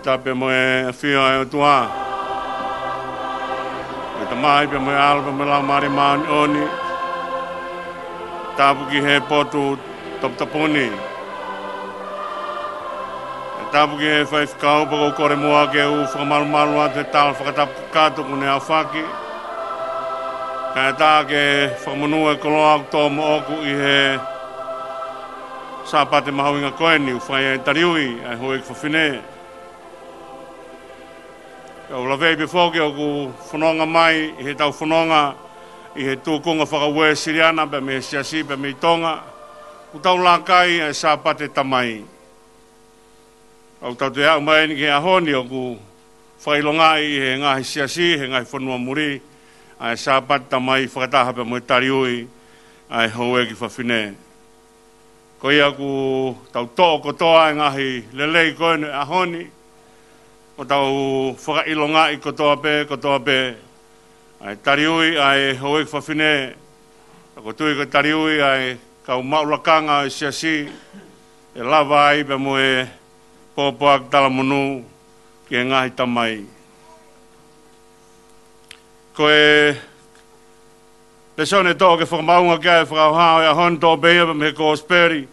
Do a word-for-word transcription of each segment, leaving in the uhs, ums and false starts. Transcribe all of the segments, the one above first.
Tapu mo e ʻafio ʻa e ʻOtua, ʻa e Tamai pea mo e ʻAlo pea mo e Laumālie Māʻoniʻoni. Tapu ki he potu toputapu ni. Tapu ki he faifekau, pea ʻoku ou kole muʻa ke u fakamalumalu atu he tala fakatapu kakato kuo ne aofaki. Kae ʻatā ke fakamonū e koloa ʻoku tō moʻoku ʻi he Sāpate mahuʻinga ko eni ʻoku fai ai e taliui ʻa e houʻeiki fafine. Pea ʻoku ou lavei pē foki ʻoku fononga mai ʻi heʻetau fononga ʻi he tūkunga fakauēsiliana pea mei he siasi pea mei Tonga, ʻoku tau laka ai ʻa e Sāpate Tamai. ʻOku tau toe aʻu mai eni ki he ʻaho ni ʻoku fakaʻilongaʻi ʻe he ngaahi siasi he ngaahi fonua muli ʻa e Sāpate Tamai fakataha pea mo e taliui ʻa e houʻeiki fafine. Ko ia ʻoku tau toʻo kotoa e ngaahi lelei ko eni ʻo e ʻaho ni, ʻo tau fakaʻilongaʻi kotoa pē, kotoa pē ʻa e taliui ʻa e houʻeiki fafine. ʻOku ou tui ko e taliui ʻa e kau maʻu lakanga ʻo e siasi, ʻe lava ai pea mo e pōpoaki talamonū ki he ngaahi tamai. Ko e lēsoni ʻe toʻo ke fakamaʻunga ki ai e fakaʻofa ʻo e ʻaho ni, toʻo pē ia mei he Kosipeli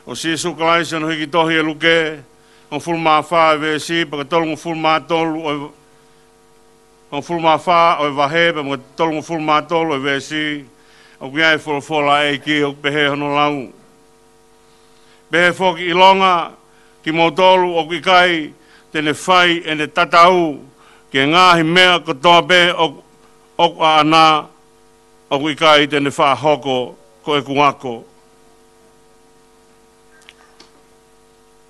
ʻo Sīsū Kalaisi ʻi hono hiki tohi ʻe Luke, hongofulu mā fā ʻo e veesi, pea ko e tolungofulu mā tolu ʻo e, hongofulu mā fā ʻo e vahe, pea mo e tolungofulu mā tolu ʻo e veesi. ʻOku ʻi ai e folofola ʻa e ʻEiki, ʻoku pehē hono lau: Pehē foki, ʻilonga kimoutolu ʻoku ʻikai te ne fai ʻene tatau ki he ngaahi meʻa kotoa pē ʻoku, ʻoku ʻaʻana, ʻoku ʻikai te ne faʻa hoko ko ʻeku ako.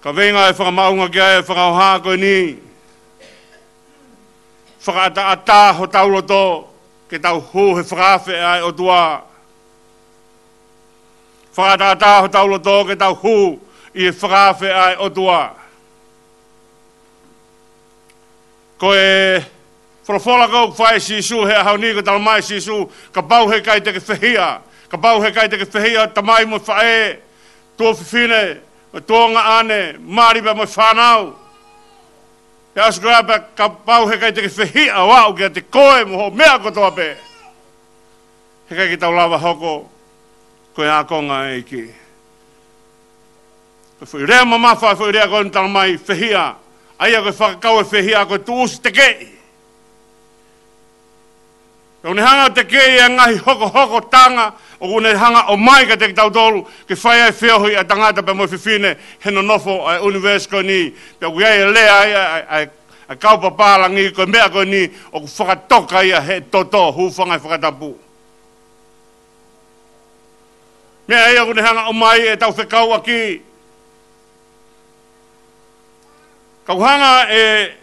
Kaveinga e fakamaʻunga ki ai e fakaʻofa ko eni: Fakaʻataʻatā hotau loto ke tau hū he fakaafe ʻa e ʻOtua. Fakaʻataʻatā hotau loto ke tau hū ʻi he fakaafe ʻa e ʻOtua. Ko e folofola ko ē ʻoku fai ʻe Sīsū he ʻaho ni, ko e talamai ʻe Sīsū, kapau he ʻikai te ke fehiʻa, kapau he ʻikai te ke fehiʻa tamai mo faʻē, tuofefine, tuongaʻane, mali pea mo e fānau. Pea ʻosi ko ia pea kapau he ʻikai te ke fehiʻa ʻo aʻu kiate koe mo hoʻo meʻa kotoa pē, he ʻikai ke tau lava hoko ko e ākonga ʻa e ʻEiki. Ko e foʻi lea mamafa, foʻi lea ko eni talamai fehiʻa. ʻA ia ko e fakakaukau e fehiʻa ko e tuʻusi tekeʻi. ʻOku ne hanga ʻo tekeʻi e ngaahi hokohokotanga ʻoku ne hanga ʻo ʻomai kiate kitautolu ke fai ai e feohi ʻa e tangata pea mo e fefine he nonofo ʻa e ʻunivēsi ko eni. Pea ʻoku ʻi ai e lea ai ʻa, ʻa, ʻa, ʻa e kau papālangi, ko e meʻa ko eni ʻoku fakatoka ia he toto, hūfanga he fakatapu. Meʻa ia ʻoku ne hanga ʻo ʻomai ʻetau fekauʻaki. Ka ʻoku hanga ʻe, ʻe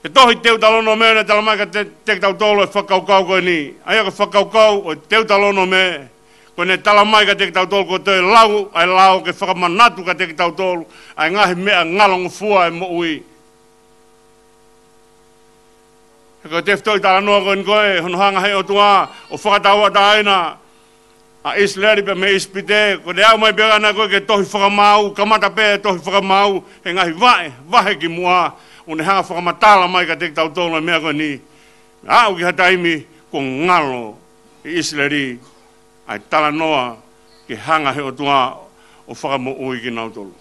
he tohi Teutalōnome ʻo ne talamai kiate, kiate kitautolu e fakakaukau ko eni. ʻA ia ko e fakakaukau ʻo e Teutalōnome, ko ʻene talamai kiate kitautolu ko e toe lau ʻa e lao ke fakamanatu kiate kitautolu ʻa e ngaahi meʻa ngalongofua ʻo e moʻui. He ko e tefitoʻi talanoa ko eni ko ē, hono hanga ʻe he ʻOtua ʻo fakatauʻatāina ʻa ʻIsileli pea mei ʻIsipite, ko ʻene aʻu mai pē ʻana ko ē ki he tohi Fakamaau, kamata pē e tohi Fakamaau he ngaahi vahe, vahe kimuʻa, ʻo ne hanga ʻo fakamatala mai kiate kitautolu e meʻa ko eni. Aʻu ki ha taimi kuo ngalo ʻi ʻIsileli ʻa e talanoa ki he hanga ʻe he ʻOtua ʻo fakamoʻui kinautolu.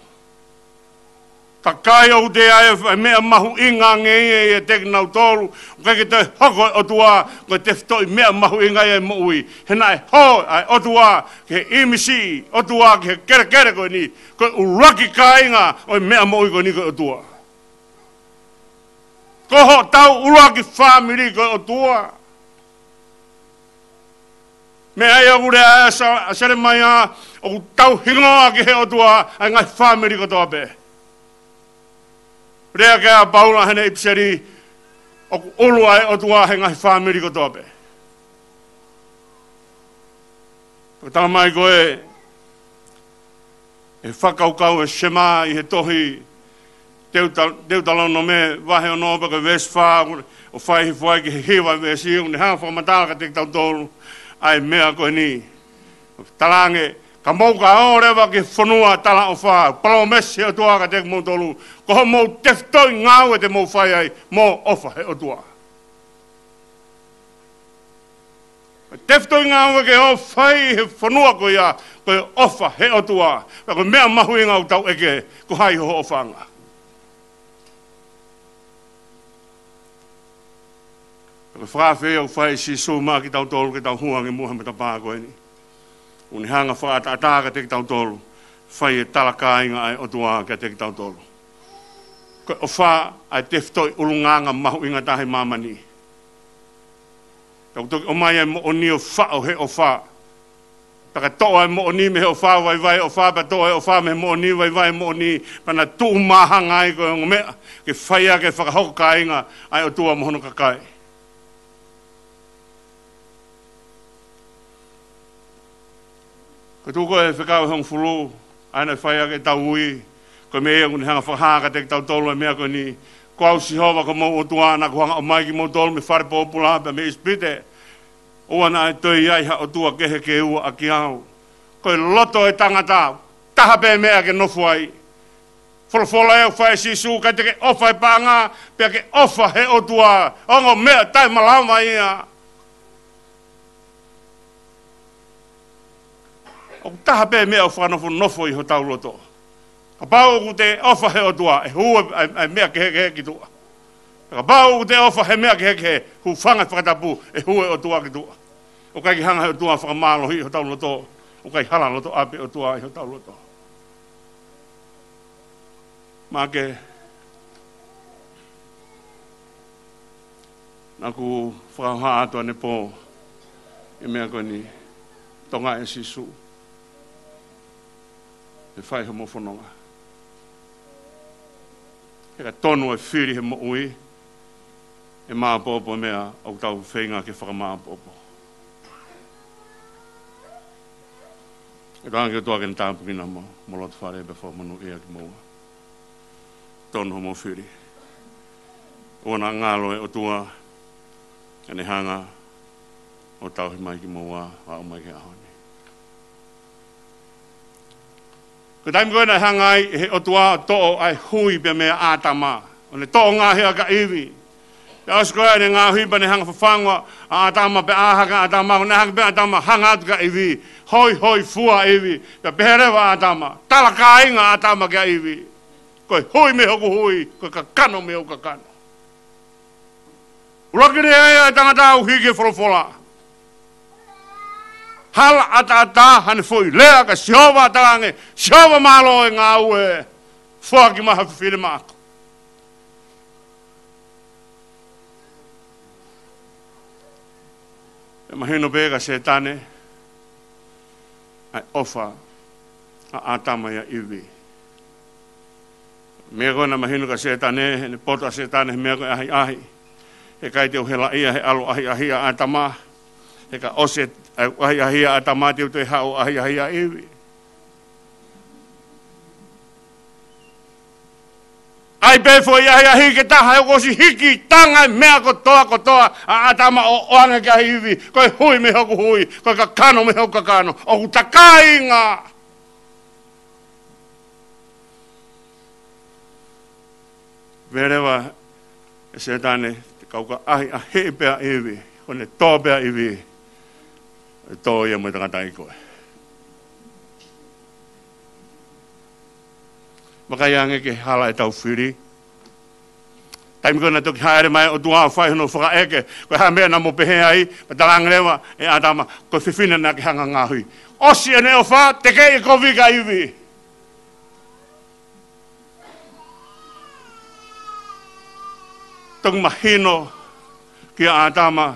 Kakai, ʻoku ʻi ai e meʻa mahuʻinga ange ia ʻiate kinautolu, ʻoku ʻikai ke toe hoko e ʻOtua ko e tefitoʻi meʻa mahuʻinga ia ʻi he moʻui. He naʻe hō ʻa e ʻOtua ki he ʻīmisi ʻOtua, ki he kelekele ko eni, ko e ʻuluaki kāinga ʻo e meʻa moʻui ko eni ko e ʻOtua. Ko hotau ʻuluaki fāmili ko e ʻOtua. Meʻa ia ʻoku lea ai ʻa Sa-, ʻa Selemaia, ʻoku tau hingoa ki he ʻOtua ʻa e ngaahi fāmili kotoa pē. Lea ki ai ʻa Paula heʻene ʻipiseli, ʻoku ʻulu ʻa e ʻOtua he ngaahi fāmili kotoa pē. ʻOku talamai ko ē ʻe he fakakaukau ʻo e Sema ʻi he tohi Teuta-, Teutalōnome vahe ono pea ko e veesi fā, ʻo fai hifo ai ki he hiva veesi, ʻo ne hanga ʻo fakamatala kiate kitautolu ʻa e meʻa ko eni. Talaange, Ka mou ka ō leva ki he fonua talaʻofa, palōmesi ʻe he ʻOtua kiate kimoutolu, ko hoʻomou tefitoʻi ngāue te mou fai ai mo e ʻofa ʻe he ʻOtua. Tefitoʻi ngāue ke ō fai he fonua ko ia, ko e ʻofa ʻe he ʻOtua. Pea ko e meʻa mahuʻinga ʻoku tau ʻeke, ko hai ho ʻofaʻanga. Ko e fakaafe ia ʻoku fai ʻe Sīsū maʻa kitautolu ke tau hū ange muʻa he matapā ko eni. ʻOku ne hanga fakaʻataʻatā kiate kitautolu, fai e tala kāinga ʻa e ʻOtua kiate kitautolu. Ko e ʻofa ʻa e tefitoʻi ʻulungaanga mahuʻinga taha ʻi māmani. Ka ʻoku toki ʻomai ʻa e moʻoni ʻo faʻo he ʻofa. Pea ka toʻo ʻa e moʻoni mei he ʻofa, vaivai ʻofa, pea toʻo ʻa e ʻofa mei he moʻoni, vaivai moʻoni, pea na tuʻu māhanga ai ko e ongo meʻa, ke fai ʻaki e fakahoko kāinga ʻa e ʻOtua mo hono kakai. Ko e tuʻu ko ē he fekau ʻe hongofulu, ʻa ia naʻe fai ʻaki ʻetau ui, ko e meʻa ia ʻoku ne hanga fakahā kiate kitautolu ʻa e meʻa ko eni, ko au Sihova ko homou ʻOtua, naʻa ku hanga ʻo ʻomai kimoutolu mei he fale pōpula pea mei ʻIsipite, ʻoua naʻa toe ʻi ai ha ʻotua kehe ke ua ʻaki au. Ko e loto ʻo e tangata, taha pē meʻa ke nofo ai. Folofola ʻoku fai ʻe Sīsū, ʻikai te ke ʻofa he paʻanga, pea ke ʻofa he ʻOtua, ongo meʻa taʻemalava ia. ʻOku taha pē meʻa ʻoku fakanofonofo ʻi hotau loto. Kapau ʻoku te ʻofa he ʻOtua, ʻe hū ʻa e, ʻa e meʻa kehekehe ki tuʻa. Kapau ʻoku te ʻofa he meʻa kehekehe, hūfanga he fakatapu, ʻe hū e ʻOtua ki tuʻa. ʻOku ʻikai ke hanga he ʻOtua ʻo fakamālohiʻi hotau loto, ʻoku ʻikai hala loto ʻapi ʻOtua ʻi hotau loto. Maʻake, naʻa ku fakahoha atu ʻanepō ʻa e meʻa ko eni, Tonga ʻe Sīsū, ʻe fai homou fononga. He ka tonu e fili he moʻui, ʻe māʻopoʻopo meʻa ʻoku tau feinga ke fakamāʻopoʻopo. ʻE tangaki ʻOtua ke ne tāpuekina mo, mo loto fale pea fakamonūʻia kimoua. Tonu homou fili. ʻOua naʻa ngalo e ʻOtua, ʻa ʻene hanga ʻo tauhi mai kimoua, ʻo aʻu mai ki he ʻaho ni. Ko e taimi ko ē naʻe hanga ai ʻe he ʻOtua ʻo toʻo ʻa e hui pea mei a ʻĀtama, ʻo ne toʻo ngaohi ʻaki ʻa ʻIvi. Pea ʻosi ko ē ʻene ngaohi pea ne hanga fafangu ʻa ʻĀtama pea ʻā hake ʻa ʻĀtama, ko ʻene ʻā hake pē ʻa ʻĀtama, hanga atu kia ʻIvi, hoihoifua ʻa ʻIvi. Pea pehē leva ʻa ʻĀtama, tala kāinga ʻa ʻĀtama kia ʻIvi. Ko e hui mei hoku hui, ko e kakano mei hoku kakano. ʻUluaki lea ia ʻa e tangata ʻoku hiki he folofola. Hala ʻataʻatā haʻane foʻi lea kia Sihova, talaange, Sihova mālō e ngāue, foaki mai ha fefine maʻaku. Pea mahino pē kia Sētane ʻa e ʻofa ʻa ʻĀtama ʻia ʻIvi. Meʻa ko ē naʻe mahino kia Sētane, heʻene poto ʻa Sētane he meʻa ko e ʻahiʻahi. He ʻikai te u helaʻia he ʻalu ʻahiʻahi ʻa ʻĀtama. He ka ʻosi e ʻahiʻahi ʻa ʻĀtama, te u toe haʻu ʻahiʻahi ʻa ʻIvi. ʻAi pē foʻi ʻahiʻahi ke taha, he kuo ʻosi hiki, tanga e meʻa kotoa kotoa ʻa ʻĀtama ʻo ʻoange kia ʻIvi, ko e hui mei hoku hui, ko e kakano mei hoku kakano, ʻoku ta kāinga. Pehē leva ʻe Sētane, te u kau ka ʻahiʻahiʻi pē ʻa ʻIvi, ko ʻene tō pē ʻa ʻIvi, ʻe tō ia mo e tangataʻeiki ko ē. Vakai ange ki he hala ʻetau fili. Taimi ko ē naʻe toki hāʻele mai ʻOtua ʻo fai hono fakaʻeke, ko e hā e meʻa naʻa mo pehē ai, pea talaange leva ʻe ʻĀtama, ko e fefine naʻa ke hanga ngaohi. ʻOsi ʻene ʻofa, tekeʻi e kovi kia ʻIvi. Toki mahino kia ʻĀtama,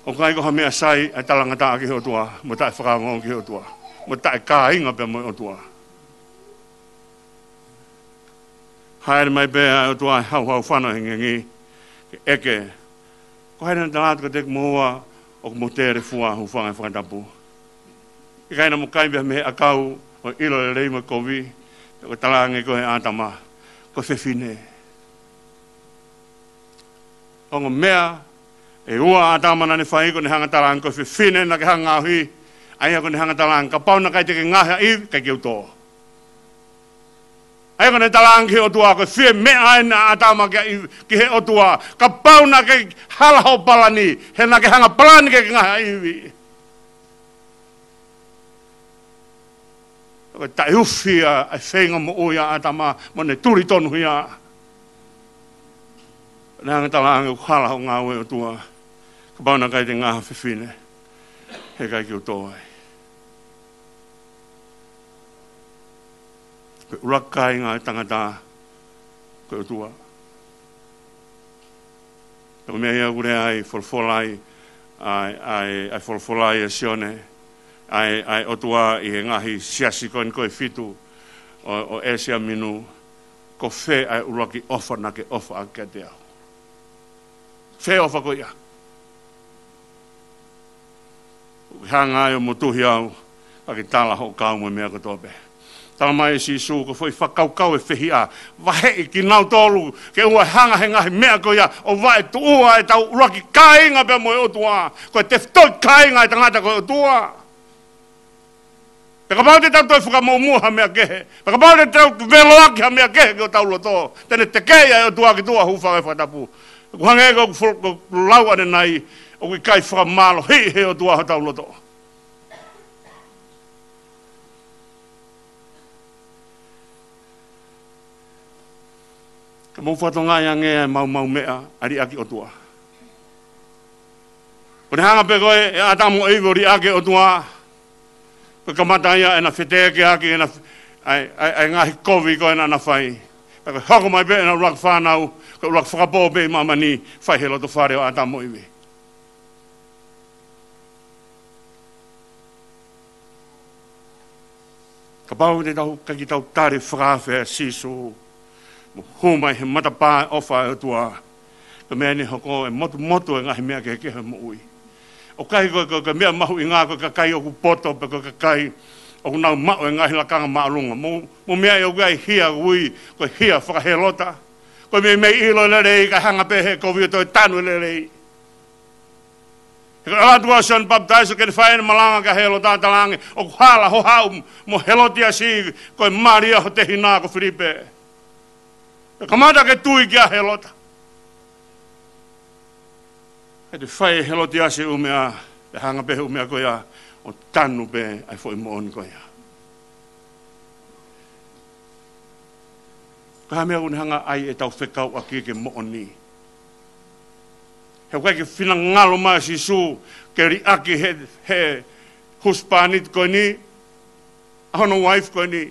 ʻoku ʻikai ko ha meʻa sai ʻa e talangataʻa ki he ʻOtua, mo taʻefakaongoongo ki he ʻOtua, mo taʻekāinga pea mo e ʻOtua. Hāʻele mai pē ʻa e ʻOtua he hauhau fano hengihengi, ke ʻeke, ko hai naʻa ne tala atu kiate kimoua ʻoku mo telefua, hūfanga he fakatapu? ʻIkai naʻa mo kai pē mei he ʻakau ʻo e ʻilo lelei mo e kovi, pea ko e talaange ko ē ʻe ʻĀtama, ko e fefine. Ongo meʻa ʻe ua ʻa ʻĀtama naʻa ne fai, ko ʻene hanga talaange ko e fefine naʻa ke hanga ngaohi, ʻA ia ko ʻene hanga talaange, kapau naʻe ʻikai te ke ngaohi ʻa ʻIvi, ʻikai ke u tō. ʻA ia ko ʻene talaange ki he ʻOtua, ko e fie meʻa eni ʻa ʻĀtama kia ʻIvi, ki he ʻOtua, kapau naʻe ʻikai hala hoʻo palani, he naʻa ke hanga palani ke ke ngaohi ʻa ʻIvi. Ko e taʻeufi ʻa e feinga moʻui ʻa ʻĀtama mo ʻene tuli tonuhia. Naʻe hanga talaange ʻoku hala hoʻo ngāue ʻOtua. Kapau naʻe ʻikai te ke ngaohi ha fefine, he ʻikai ke u tō ai. Ko e ʻuluaki kāinga ʻo e tangata, ko e ʻOtua. Ko e meʻa ia ʻoku lea ai, folofola ai, ʻa e, ʻa e, ʻa e folofola ai ʻa Sione, ʻa e, ʻa e ʻOtua ʻi he ngaahi siasi ko eni ko e fitu ʻo, ʻo ʻĒsia Minu, ko fē ʻa e ʻuluaki ʻofa naʻa ke ʻofa ʻaki kiate au? Fē ʻofa ko ia? ʻOku ke hanga ai ʻo motuhi au, ka ke tala hoʻo kau mo e meʻa kotoa pē. Talamai ʻe Sīsū, ko e foʻi fakakaukau ʻe fehiʻa, vaheʻi kinautolu, ke ʻoua ʻe hanga he ngaahi meʻa ko ia ʻo vaetuʻua ʻetau ʻuluaki kāinga pea mo e ʻOtua. Ko e tefitoʻi kāinga ʻa e tangata ko e ʻOtua. Pea kapau te tau toe fakamuʻomuʻa ha meʻa kehe, pea kapau te tau veloaki ha meʻa kehe ki hotau loto, te ne tekeʻi ʻa e ʻOtua ki tuʻa, hūfanga he fakatapu. ʻOku hangē ko ʻeku fo-, ko ʻeku lau ʻanenai, ʻoku ʻikai fakamālohiʻi ʻe he ʻOtua hotau loto. Ke mou fakatokangaʻi ange ʻa e maumau meʻa ʻa e liʻaki ʻOtua. Ko ʻene hanga pē ko ē ʻe ʻĀtama mo ʻIvi ʻo liʻaki e ʻOtua, ko e kamata ia ʻena fetekeʻaki ʻena f-, ʻa e, ʻa e, ʻa e ngaahi kovi ko ē naʻa na fai. Pea ko e hoko mai pē ʻena ʻuluaki fānau, ko e ʻuluaki fakapō pē ʻi māmani, fai he loto fale ʻo ʻĀtama mo ʻIvi. Kapau te tau, ʻikai ke tau tali fakaafe ʻa Sīsū, mo hū mai he matapā ʻofa ʻa e ʻOtua, ko e meʻa eni ʻe hoko ʻe motumotu e ngaahi meʻa kehekehe ʻo e moʻui. ʻOku ʻikai ko e, ko e, ko e meʻa mahuʻinga ko e kakai ʻoku poto, pe ko e kakai ʻoku nau maʻu e ngaahi lakanga māʻolunga. Mou, mou meaʻi ʻoku ʻi ai e hia ʻoku ui ko e hia faka-Hēlota. Ko e meimei ʻilo e lelei kae hanga pē he kovi ʻo toe tanu e lelei. He ko e ʻalu atu ʻa Sione Papitaiso ke ne fai ʻene malanga kia Hēlota, talaange, ʻoku hala hoʻo haʻu mo Hēlotiasi, ko e mali ia ho tehina ko Filipe. Pea kamata ke tui kia Hēlota. He te fai ʻe Hēlotiasi e ʻū meʻa, pea hanga pē he ʻū meʻa ko ia ʻo tanu pē ʻa e foʻi moʻoni ko ia. Ko e hā e meʻa ʻoku ne hanga ʻai ʻetau fekauʻaki ki he moʻoni? He ʻoku ʻikai ke finangalo mai ʻa Sīsū ke liʻaki he, he husepāniti ko eni, ʻa hono uaifi ko eni.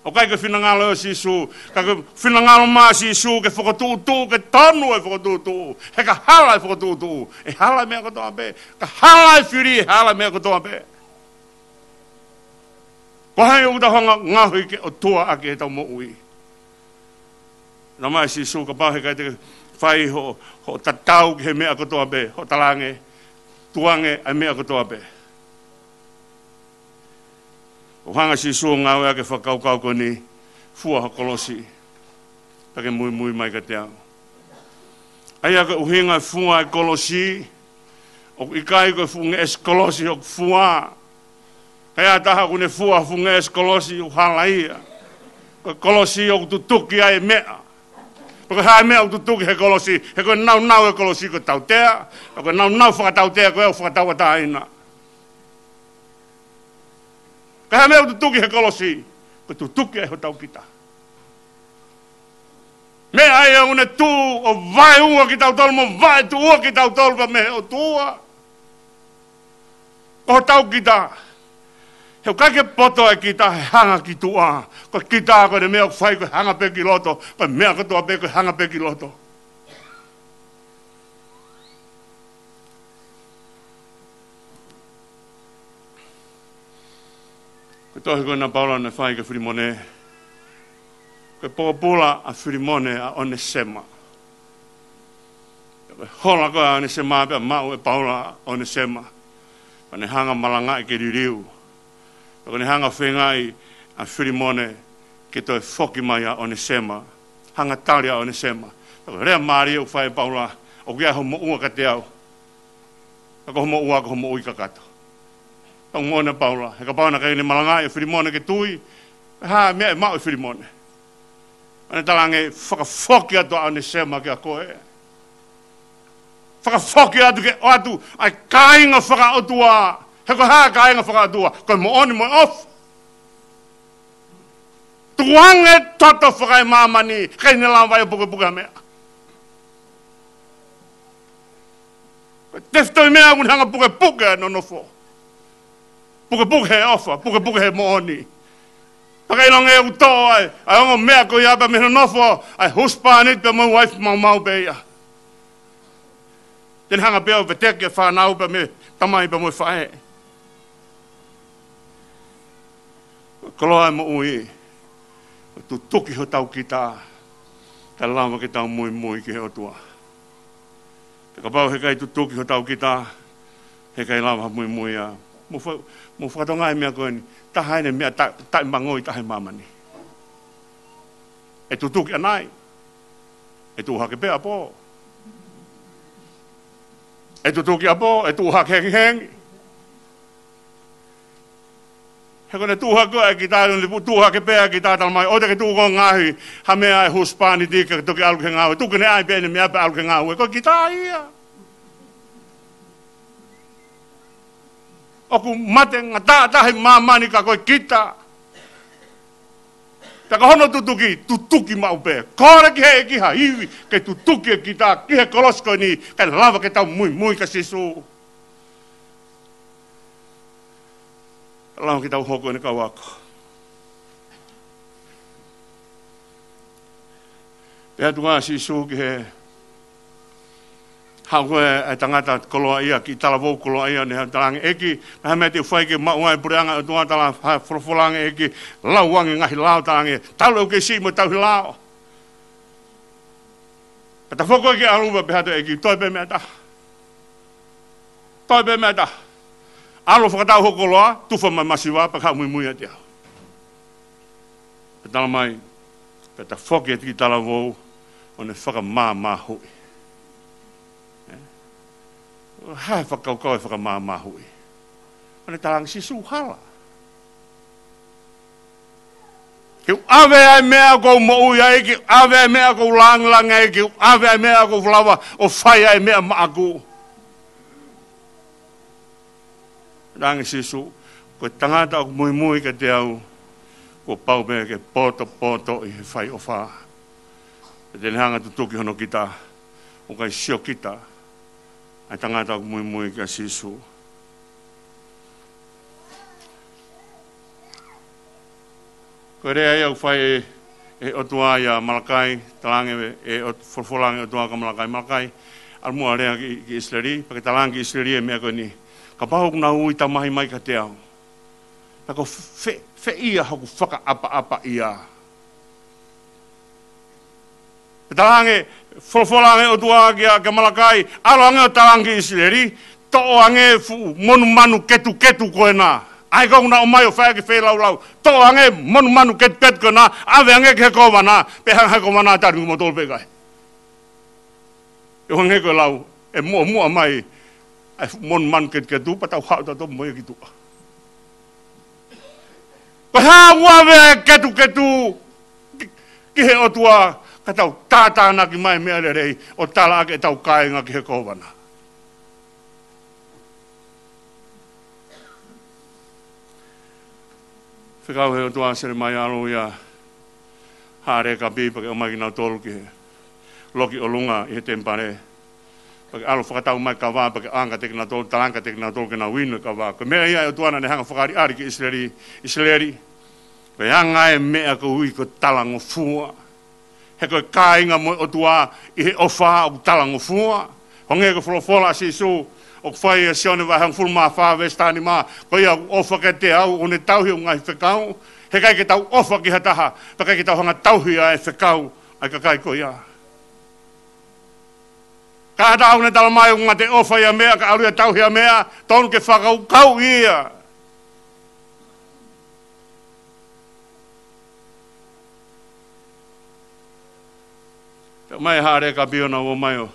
ʻOku ʻikai ke finangalo ʻo Sīsū, ka ko e finangalo mai ʻa Sīsū ke fokotuʻutuʻu, ke tonu e fokotuʻutuʻu. He ka hala e fokotuʻutuʻu, ʻe hala e meʻa kotoa pē. Ka hala e fili, ʻe hala e meʻa kotoa pē. Ko hai ʻoku tau hanga ngaohi ke ʻOtua ʻaki ʻetau moʻui? Talamai ʻe Sīsū, kapau he ʻikai te ke fai hoʻo, hoʻo tatau ki he meʻa kotoa pē, hoʻo talaange, tukuange ʻa e meʻa kotoa pē. ʻO hanga ʻe Sīsū ʻo ngāueʻaki e fakakaukau ko eni, fua ho kolosi, pea ke muimui mai kiate au. ʻA ia ko e ʻuhinga e fua e kolosi, ʻoku ʻikai ko e fuʻu ngeʻesi kolosi ʻoku fua. Ka ʻi ai ha taha ʻoku ne fua ha fuʻu ngeʻesi kolosi, ʻoku hala ia. Ko e kolosi ʻoku tutuki ai e meʻa. Pea ko e hā e meʻa ʻoku tutuki he kolosi? He ko e naunau e kolosi ko e tautea. Pea ko e naunau fakatautea ko e ʻū fakatauʻatāina. Ka ko e hā e meʻa ʻoku tutuki he kolosi? Ko e tutuki ai hotau kita. Meʻa ia ʻoku ne tuʻu ʻo vaeua kitautolu, mo vaetuʻua kitautolu pea mei he ʻOtua. Ko hotau kita. He ʻoku ʻikai ke poto e kita he hanga ki tuʻa. Ko e kita ko ʻene meʻa ʻoku fai ko e hanga pē ki loto. Ko e meʻa kotoa pē ko e hanga pē ki loto. Ko e tohi ko ena ʻa Paula naʻe fai kia Filimone. Ko e pōpula ʻa Filimone ʻa ʻOnesema. Ko e hola ko ē ʻa ʻOnesema pea maʻu ʻe Paula ʻa ʻOnesema. Pea ne hanga malangaʻi ke liliu. Pea ko ʻene hanga feingaʻi ʻa Filimone ke toe foki mai ʻa ʻOnesema. Hanga tali ʻa ʻOnesema. Pea ko e lea mālie ʻoku fai ʻe Paula, ʻoku ʻi ai hoʻo moʻua kiate au. Pea ko hoʻo moʻua ko hoʻo moʻui kakato. Tau moʻoni ʻa Paula, he kapau naʻe ʻikai ke ne malangaʻi ʻa Filimone ke tui, ha meʻa ʻe maʻu ʻe Filimone. ʻOku ne talaange, fakafoki atu ʻa ʻOnesema kiate koe. Fakafoki atu ke ʻoatu ʻa e kāinga fakaʻotua. He ko e hā e kāinga fakaʻotua? Ko e moʻoni mo e ʻofa. Tukuange e toto fakaemāmani, ʻikai ne lava ʻo pukepuke ha meʻa. Ko e tefitoʻi meʻa ʻoku ne hanga ʻo pukepuke ʻa e nonofo. Pukepuke he ʻofa, pukepuke he moʻoni. Pea ka ʻilonga ʻoku toʻo ai ʻa e ongo meʻa ko ia pea mei he nonofo ʻa e husepāniti pea mo e uaifi maumau pē ia, te ne hanga pē ʻo veteki e fānau pea mei he tamai pea mo e faʻē. Koloa e moʻui, ʻo tutuki hotau kita, kae lava ke tau muimui ki he ʻOtua. Pea kapau he ʻikai tutuki hotau kita, he ʻikai lava ha muimui ia. Mou fa-, mou fakatokangaʻi e meʻa ko eni, taha eni e meʻa ta-, taʻemangoi taha ʻi māmani. ʻE tutuki ʻanai, ʻe tuʻu hake pē ʻapō. ʻE tutuki ʻapō, ʻe tuʻu hake hengihengi. He ko ʻene tuʻu hake ʻa e kita, ʻene lipu tuʻu hake pē ʻa e kita, talamai, ʻoua te ke tuʻu koe ʻo ngaohi ha meʻa ʻa e husepāniti ke toki ʻalu ki he ngāue. Tuku ke ne ʻai pē ʻene meʻa pea ʻalu ki he ngāue. Ko e kita ia. ʻOku mate ngataʻa taha ʻi māmani ka ko e kita. Pea ko hono tutuki, tutuki maʻu pē. Kole ki he ʻEiki ha ivi ke tutuki e kita ki he kolosi ko eni, kae lava ke tau muimui kia Sīsū. Lava ke tau hoko ko ʻene kau ako. Pea tuʻu ʻa Sīsū ki he haʻu ko ē ʻa e tangata koloaʻia, kiʻi talavou koloaʻia, ne talaange, ʻEiki, ko e hā e meʻa te u fai ke maʻu ai e puleʻanga ʻo e ʻOtua? Tala, ha, folofola ange ʻEiki, lau ange ngaahi lao, talaange, talu ʻeku kei siʻi mo e tauhi lao. Pea tafoki ko ē ke ʻalu, pea pehē atu e ʻEiki, toe pē meʻa ʻe taha. Toe pē meʻa ʻe taha. ʻAlu ʻo fakatau hoku koloa, tufa mai e masiva, pea ke haʻu ʻo muimui ʻiate au. Pea talamai, pea tafoki e kiʻi talavou, ʻo ne fakamāmāhuʻi. Ē? Hā e fakakaukau e fakamāmāhuʻi? ʻO ne talaange, Sīsū, hala. Ke u ʻave ʻa e meʻa ʻoku ou moʻui ai, ke u ʻave ʻa e meʻa ʻoku ou lāngilangi ai, ke u ʻave ʻa e meʻa ʻoku ou lava ʻo fai ai e meʻa maʻaku. Talaange ʻe Sīsū, ko e tangata ʻoku muimui kiate au, kuo pau pē ke potopoto ʻi he fai ʻofa. Pea te ne hanga ʻo tutuki hono kita, ʻo ʻikai siokita ʻa e tangata ʻoku muimui kia Sīsū. Ko e lea ia ʻoku fai ʻe, ʻe he ʻOtua ʻia Malakai, talaange ʻe, ʻe ʻo-, folofola ange ʻe he ʻOtua kia Malakai, Malakai, ʻalu muʻa ʻo lea ki, ki ʻIsileli, pea ke talaange ki ʻIsileli e meʻa ko eni. Kapau ʻoku nau ui tamahi mai kiate au, pea ʻoku fe-, feʻia hoku fakaʻapaʻapaʻia. Pea talaange, folofola ange ʻOtua kia, kia Malakai, ʻalu ange ʻo talaange ki ʻIsileli, toʻo ange e fuʻu monumanu ketuketu ko ena. ʻA ia ʻoku nau ō mai ʻo fai ʻaki e feilaulau. Toʻo ange e monumanu ketuketu ko ena, ʻave ange ki he kōvana, pea hanga ʻe he kōvana ʻo tali kimoutolu pe ʻikai. ʻE hangē ko e lau, ʻe muʻomuʻa mai ʻa e fuʻu monumanu ketuketu, pea tau haʻu tautolu mo ia ki tuʻa. Ko e hā ʻoku ʻave ai e ketuketu ki, ki he ʻOtua, ka tau tātānaki mai e meʻa lelei, ʻo tala ʻaki ʻetau kāinga ki he kōvana. Fekau ʻe he ʻOtua ʻa Selemaia ʻo ʻalu ʻia Haʻa Lēkapi pea ke ʻomai kinautolu ki he loki ʻolunga ʻi he temipale. Pea ke ʻalu ʻo fakatau mai e kava, pea ke ʻoange kiate kinautolu, talaange kiate kinautolu ke nau inu e kava. Ko e meʻa ia ʻa e ʻOtua naʻa ne hanga ʻo fakaʻaliʻali ki ʻIsileli, ʻIsileli. Ko e anga e meʻa ʻoku ui ko e talangofua. He ko e kāinga mo e ʻOtua ʻi he ʻofa ʻoku talangofua. Hangē ko e folofola ʻa Sīsū ʻoku fai ʻia Sione vahe hongofulu mā fā veesi taha nima, ko ia ʻoku ʻofa kiate au ʻoku ne tauhi ʻeku ngaahi fekau. He ʻikai ke tau ʻofa ki ha taha, pea ʻikai ke tau hanga ʻo tauhi ʻa e fekau ʻa e kakai ko ia. Ka ha taha ʻoku ne talamai ʻoku ngata e ʻofa ʻi ha meʻa, kae ʻalu ia ʻo tauhi ha meʻa, tonu ke fakakaukauʻi ia. Pea ʻomai ʻe Haʻa Lēkapi ʻo nau ō mai ʻo,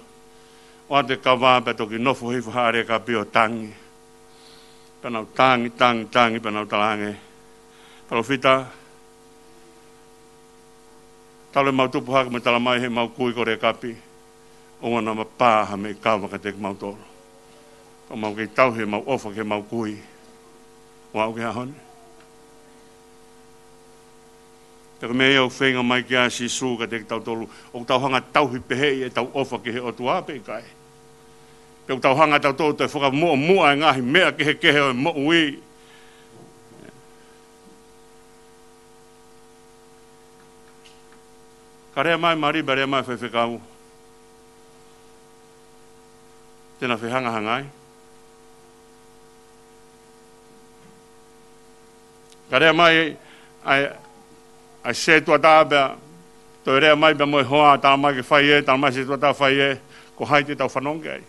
ʻoatu e kava pea toki nofo hifo Haʻa Lēkapi ʻo tangi. Pea nau tangi, tangi, tangi, pea nau talaange, Palōfita, talu ʻemau tupu hake mo e talamai heʻemau kui ko Lekapi, ʻoua naʻa ma pā ha meʻi kava kiate kimautolu. Pea mau kei tauhi ʻemau ʻofa ki heʻemau kui. ʻO aʻu ki he ʻaho ni. Pea ko e meʻa ia ʻoku feinga mai ki ai ʻa Sīsū kiate kitautolu, ʻoku tau hanga ʻo tauhi pehē ʻi heʻetau ʻofa ki he ʻOtua pe ʻikai? Pe ʻoku tau hanga ʻo tau toe fakamuʻomuʻa e ngaahi meʻa kehekehe ʻo e moʻui? Ka lea mai Mali, pea lea mai faifekau, te na fehangahangai. Ka lea mai ʻa e, ʻa e sētuata pea toe lea mai pea mo e hoa, talamai ke fai ē, talamai sētuata fai ē, ko hai te tau fanongo ki ai?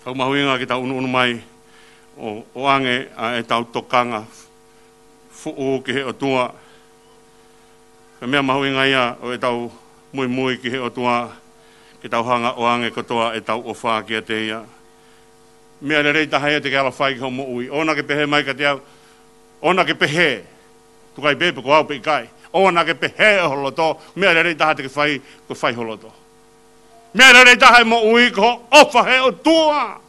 ʻOku mahuʻinga ke tau ʻunuʻunu mai ʻo, ʻoange ʻa ʻetau tokanga fuʻu ki he ʻOtua. Ko e meʻa mahuʻinga ia ʻo ʻetau muimui ki he ʻOtua, ke tau hanga ʻo ʻoange kotoa ʻetau ʻofa kiate ia. Meʻa lelei taha ia te ke ala fai ki hoʻo moʻui. ʻOua naʻa ke pehē mai kiate au, ʻoua naʻa ke pehē, tuku ai pē pe ko au pe ʻikai. ʻOua naʻa ke pehē ʻe ho loto, meʻa lelei taha te ke fai, ko e fai ho loto. Meʻa lelei taha ʻi he moʻui ko hoʻo ʻofa he ʻOtua.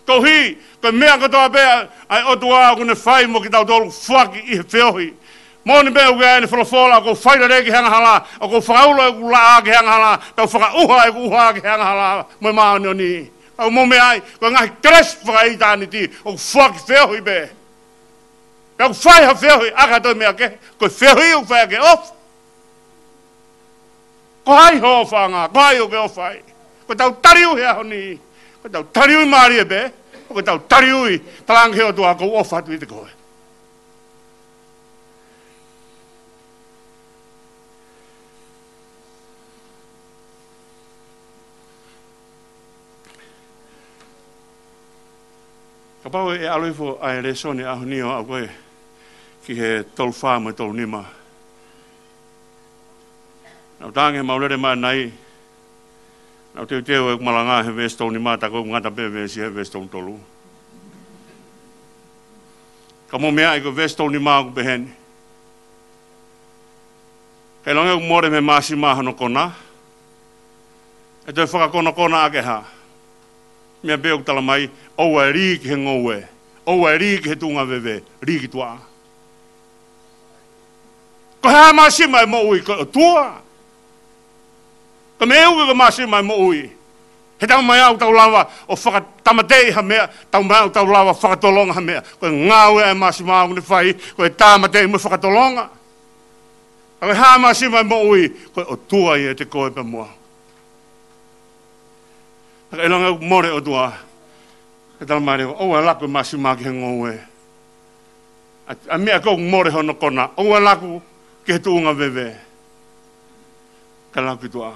Koeʻuhi, ko e meʻa kotoa pē ʻa e ʻOtua ʻoku ne fai mo kitautolu, foaki ʻi he feohi. Moʻoni pē ʻoku ʻi ai ʻene folofola, ʻoku ou fai lelei ki he angahala, ʻoku ou fakaulo ʻeku laʻā ki he angahala, tau fakaʻuha ʻeku ʻuha ki he angahala mo e māʻoniʻoni. Ka ʻoku mou meaʻi, ko e ngaahi kelesi fakaʻitāniti ʻoku foaki feohi pē. Pea ʻoku fai ha feohi ʻaki ha toe meʻa kehe, ko e feohi ʻoku fai ʻaki e ʻofa. Ko hai ho ʻofaʻanga, ko hai ʻoku ke ʻofa ai? Ko ʻetau taliui he ʻaho ni, ko ʻetau taliui mālie pē, ko ʻetau taliui, talaange ki he ʻOtua, ʻoku ou ʻofa atu kiate koe. Kapau ʻe ʻalu hifo ʻa e lēsoni ʻaho ni ʻo aʻu ko ē ki he tolu fā mo e tolu nima. Naʻa ku talaange ʻi heʻemau lele mai ʻanenai, naʻa ku teuteu ʻeku malanga he veesi tolu nima, tā ko ē ʻoku ngata pē veesi he veesi tolu tolu. Ka mou meaʻi ko e veesi tolu nima ʻoku pehē ni. Ka ʻilonga ʻoku mole mei he māsima hono kona, ʻe toe fakakonakona ʻaki e hā? Meʻa pē ʻoku talamai, ʻoua ʻe lī ki he ngoue, ʻoua ʻe lī ki he tuʻunga veve, lī ki tuʻa. Ko e hā e māsima ʻo e moʻui? Ko e ʻOtua. Ko e meʻa ia ko e māsima ʻo e moʻui. He taumaiā ʻoku tau lava ʻo fakatāmateʻi ha meʻa, taumaiā ʻoku tau lava ʻo fakatolonga ha meʻa. Ko e ngāue ʻa e māsima ʻoku ne fai, ko e tāmateʻi mo e fakatolonga. Ka ko e hā e māsima ʻo e moʻui? Ko e ʻOtua ia ʻiate koe pea mo au. Ka ʻilonga ʻoku mole ʻOtua, ʻe talamai leva, ʻoua ʻe laku e māsima ki he ngoue. ʻA, ʻa e meʻa ko ē ʻoku mole hono kona, ʻoua ʻe laku ki he tuʻunga veve. Ka laku ki tuʻa.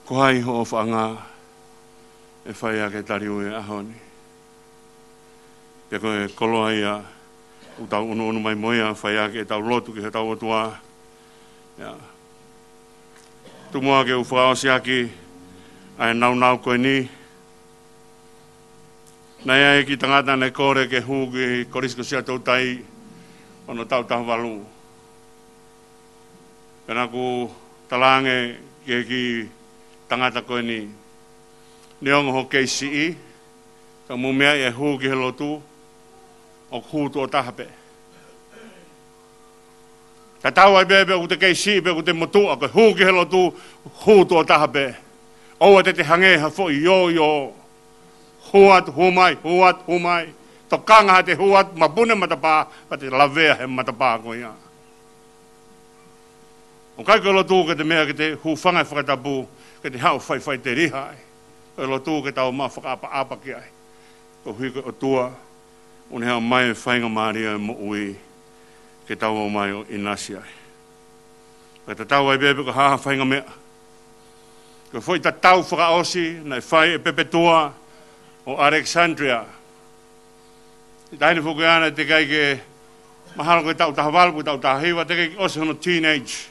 Ko hai ho ʻofaʻanga ʻe fai ʻaki e taliui he ʻaho ni? Pea ko e koloa ia ʻoku tau ʻunuʻunu mai mo ia, fai ʻaki ʻetau lotu ki hotau ʻOtua. ʻIo. Tuku muʻa ke u fakaʻosi ʻaki ʻa e nāunau ko eni. Naʻe ʻi ai e kiʻi tangata naʻe kole ke hū ki he Kolisi ko Siaʻatoutai ʻi hono taʻu taha valu. Pea naʻa ku talaange ki he kiʻi tangata ko eni, neongo hoʻo kei siʻi, ka mou meaʻi e hū ki he lotu, ʻoku hū tuʻo taha pē. Tatau ai pē pe ʻoku te kei siʻi pe ʻoku te motuʻa, ko e hū ki he lotu, hū tuʻo taha pē. ʻOua te te hangē ha foʻi ioio. Hū atu, hū mai, hū atu, hū mai. Tokanga haʻate hū atu, mapuna e matapā, pea te lavea he matapā ko ia. ʻOku ʻikai ko e lotu ke te meʻa ke te hūfanga he fakatapu, ke te haʻu ʻo faifai teliha ai. Ko e lotu ke tau maʻu fakaʻapaʻapa ki ai. Koeʻuhi ko e ʻOtua, ʻoku ne haʻu mai e faingamālie ʻo e moʻui, ke tau ō mai ʻo ʻinasi ai. Pea tatau ai pē pe ko e hā ha faʻahinga meʻa. Ko e foʻi tatau fakaʻosi naʻe fai ʻe Pepetua ʻo Alexandria. ʻI he taimi foki ʻana teʻeki ai ke Mahalo ko e taʻu taha valu, ko e taʻu taha hiva, teʻeki ʻosi hono teenage.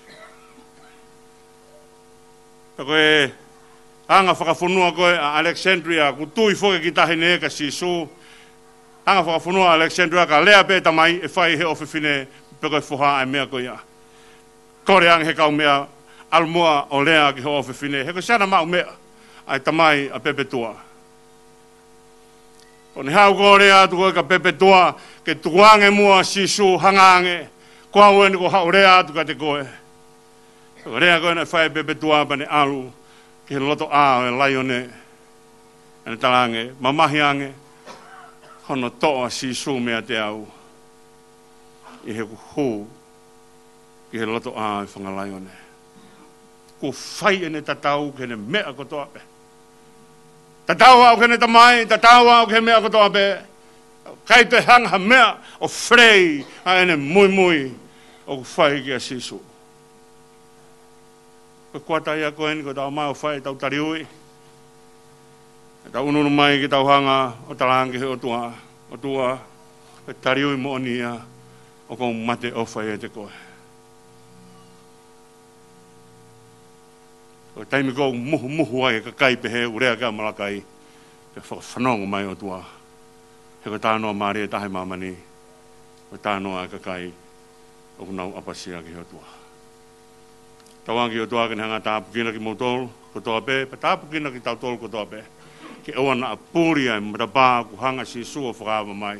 Pea ko e anga fakafonua ko ē ʻa Alexandria, ʻoku tui foki ki tahi ne ka Sīsū. Anga fakafonua ʻa Alexandria ka lea pē tamai ʻe fai he ʻofefine pe ko e foha ʻa e meʻa ko ia. Kole ange he kaumeʻa ʻalu muʻa ʻo lea ki hoʻo ʻofefine. He ko e siana maʻu meʻa ʻa e tamai ʻa Pepetua. ʻO ne haʻu ko ē ʻo lea atu ko ē kia Pepetua, ke tukuange muʻa Sīsū hanga ange, ko au eni ko haʻu lea atu kiate koe. Ko e lea ko ē naʻe fai ʻe Pepetua pea ne ʻalu ki he loto ʻā ʻo e laione. ʻA ʻene talaange, mamahi ange, hono toʻo ʻa Sīsū meiate au. ʻI heʻeku hū ki he loto ʻā ʻo e fanga laione. Kuo fai ʻene tatau ki heʻene meʻa kotoa pē. Tatau au ki heʻene tamai, tatau au ki he meʻa kotoa pē. ʻIkai toe hanga ha meʻa ʻo felei ʻa ʻene muimui ʻoku fai kia Sīsū. Ko e kuata ia ko eni ko ʻetau ō mai ʻo fai ʻetau taliui. ʻEtau ʻunuʻunu mai ke tau hanga ʻo talaange ki he ʻOtua. ʻOtua, ko e taliui moʻoni ia ʻoku ou mate ʻofa ʻiate koe. Ko e taimi ʻoku muhumuhu ai e kakai pehē ʻoku lea ki ai ʻa Malakai. Ke fakafanongo mai ʻOtua. He ko e talanoa mālie taha ʻi māmani. Ko e talanoa ʻa e kakai ʻoku nau ʻapasia ki he ʻOtua. Tauange ki he ʻOtua ke ne hanga ʻo tāpuekina kimoutolu kotoa pē, pea tāpuekina kitautolu kotoa pē. Ke ʻoua naʻa puli ʻa e matapā ʻoku hanga ʻe Sīsū ʻo fakaava mai.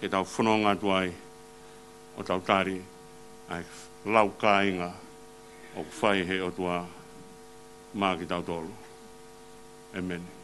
Ke tau fononga atu ai ʻo tau tali ʻa e lau kāinga ʻoku fai ʻe he ʻOtua maʻa kitautolu. ʻĒmeni.